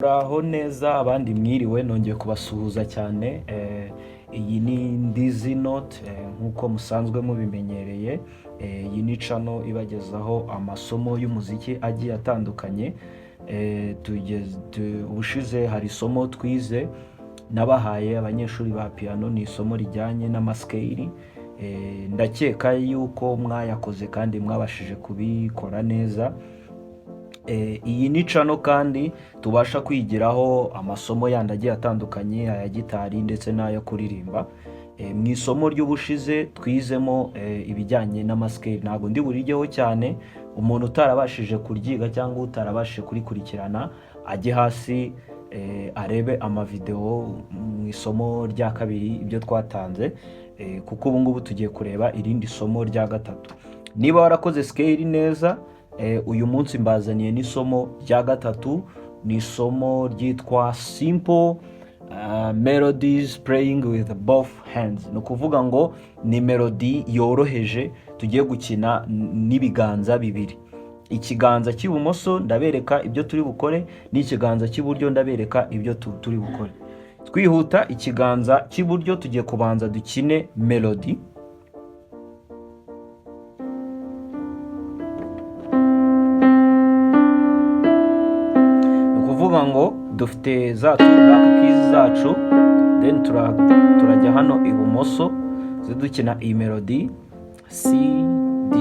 Muraho neza, abandi mwiriwe. Nongeye kubasuhuza cyane. Iyi ni Ndizi Note nk'uko musanzwe mubimenyereye. Iyi ni channel ibagezaho amasomo y'umuziki agiye atandukanye. Ubushize hari isomo twize nabahaye abanyeshuri ba piano, ni isomo rijyanye n'ama scale. Ndakeka yuko mwayakoze kandi mwabashije kubikora neza. Iyi ni channel kandi tubasha kwigiraho amasomo yandi agiye atandukanye, aya gitari ndetse n'ayo kuririmba. Mu isomo ry'ubushize twizemo ibijyanye n'ama scale. Ntabwo ndi burijyeho cyane. Umuntu utarabashije kuryiga cyangwa utarabashije kurikurikirana ajye hasi arebe amavidewo mu isomo rya kabiri ibyo twatanze, kuko ubu ngubu tugiye kureba irindi somo rya gatatu. Niba warakoze scale neza, uyu munsi mbazaniye n'isomo rya gatatu. Ni isomo ryitwa simple melodies playing with both hands. Ni ukuvuga ngo ni melody yoroheje tugiye gukina n'ibiganza bibiri. Ikiganza cy'ibumoso ndabereka ibyo turi bukore, n'ikiganza cy'iburyo ndabereka ibyo turi bukore. Twihuta, ikiganza cy'iburyo tugiye kubanza dukine melody. Ni ukuvuga ngo dufite za two black keys zacu, then turajya hano ibumoso dukina iyi melody: C, D,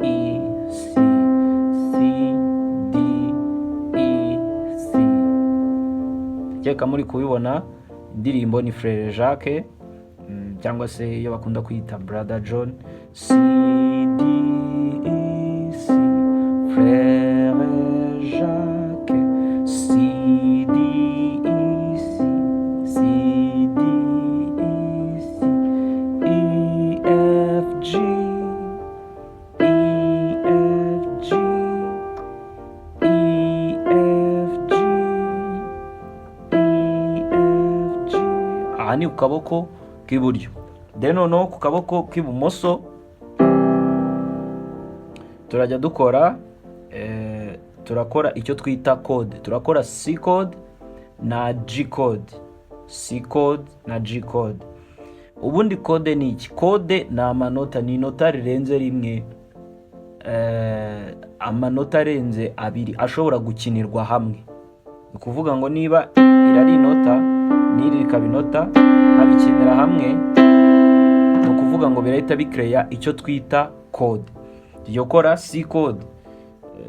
E, C, C, D, E, C. Ndakeka muri kubibona. Indirimbo ni Frère Jacques, cyangwa se iyo bakunda kwita Brother John. C, D, E, C, Frère Jacques, C, D, E, C, C, D, E, C, E, F, G, E, F, G, E, F, G, E, F, G. Aha ni ku kaboko k'iburyo. Then noneho ku kaboko k'ibumoso turajya dukora, turakora icyo twita chord. Turakora C chord na G chord, C chord na G chord. Ubundi chord ni iki? Chord ni amanota, ni inota rirenze rimwe, amanota arenze abiri ashobora gukinirwa hamwe. Ni ukuvuga ngo niba iri ari inota n'iri rikaba inota, nkabikinira hamwe, ni ukuvuga ngo birahita bikereya icyo twita chord. Tugiye gukora C chord.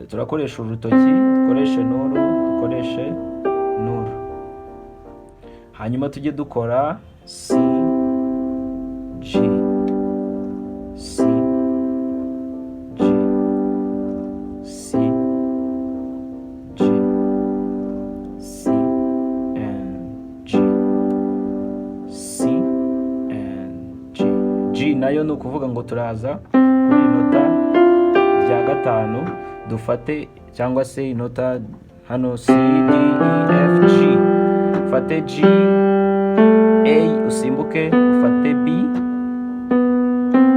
Turakoresha urutoki, dukoreshe nuru, dukoreshe nuru, hanyuma tujye dukora C, G, C, G, C, G, C and G, C and G. G nayo ni ukuvuga ngo turaza kuri inota rya gatanu dufate, cyangwa se inota hano C, D, E, F, G, ufate G, A usimbuke ufate B,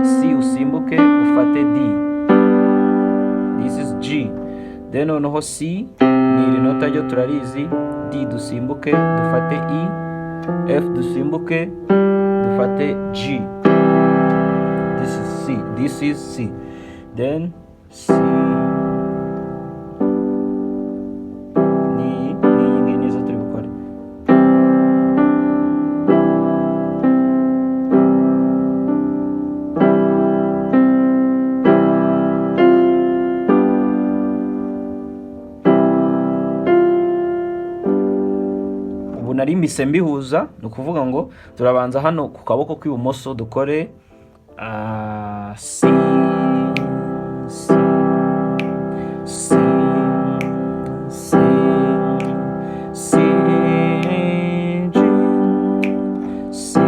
C usimbuke ufate D. This is G. Then noneho C ni iri nota ryo turarizi. D dusimbuke dufate E, F dusimbuke dufate G. This is C, this is C. Then C ni n'iyi ngiyi nizo turi bukore. Ubu nari mpise mbihuza. Ni ukuvuga ngo turabanza hano ku kaboko k'ibumoso dukore C, C, C, C, C, G, C,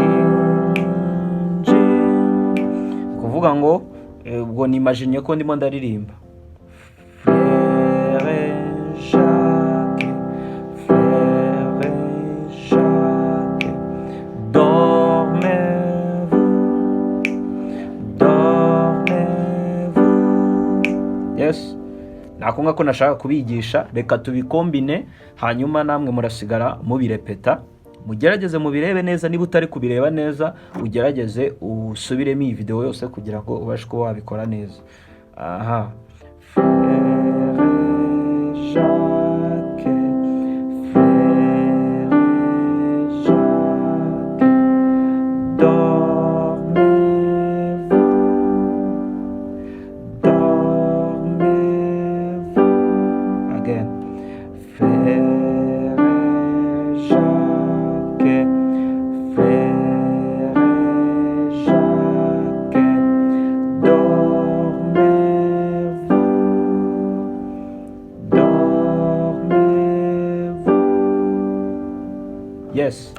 G. Ni ukuvuga ngo ubwo nimajinye ko ndimo ndaririmba Frère Jacques, Frère Jacques, dormez-vous, dormez-vous. Yes, nako Ako ngako nashaka kubigisha. Reka tubikombine, hanyuma namwe murasigara mubirepeta. Mugerageze mubirebe neza. Niba utari kubireba neza, ugerageze usubiremo iyi video yose kugira ngo ubashe kuba wabikora neza. Aha, Frère Jacques, Frère Jacques, dormez-vous, dormez-vous. Again. Frère Jacques, Frère Jacques, dormez-vous, dormez-vous. Yes,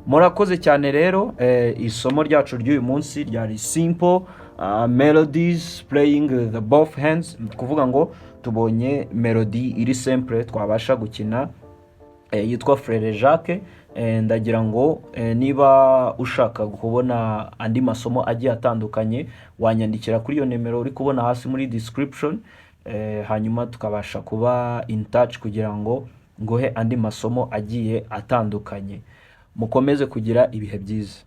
murakoze cyane rero. Isomo ryacu ry'uyu munsi ryari simple melodies playing the both hands. Ni kuvuga ngo tubonye melody iri simple twabasha gukina, yitwa Frere Jacques. Ndagira ngo niba ushaka kubona andi masomo agiye atandukanye, wanyandikira kuri iyo nimero uri kubona hasi muri description, hanyuma tukabasha kuba in touch kugira ngo nguhe andi masomo agiye atandukanye. Mukomeze kugira ibihe byiza.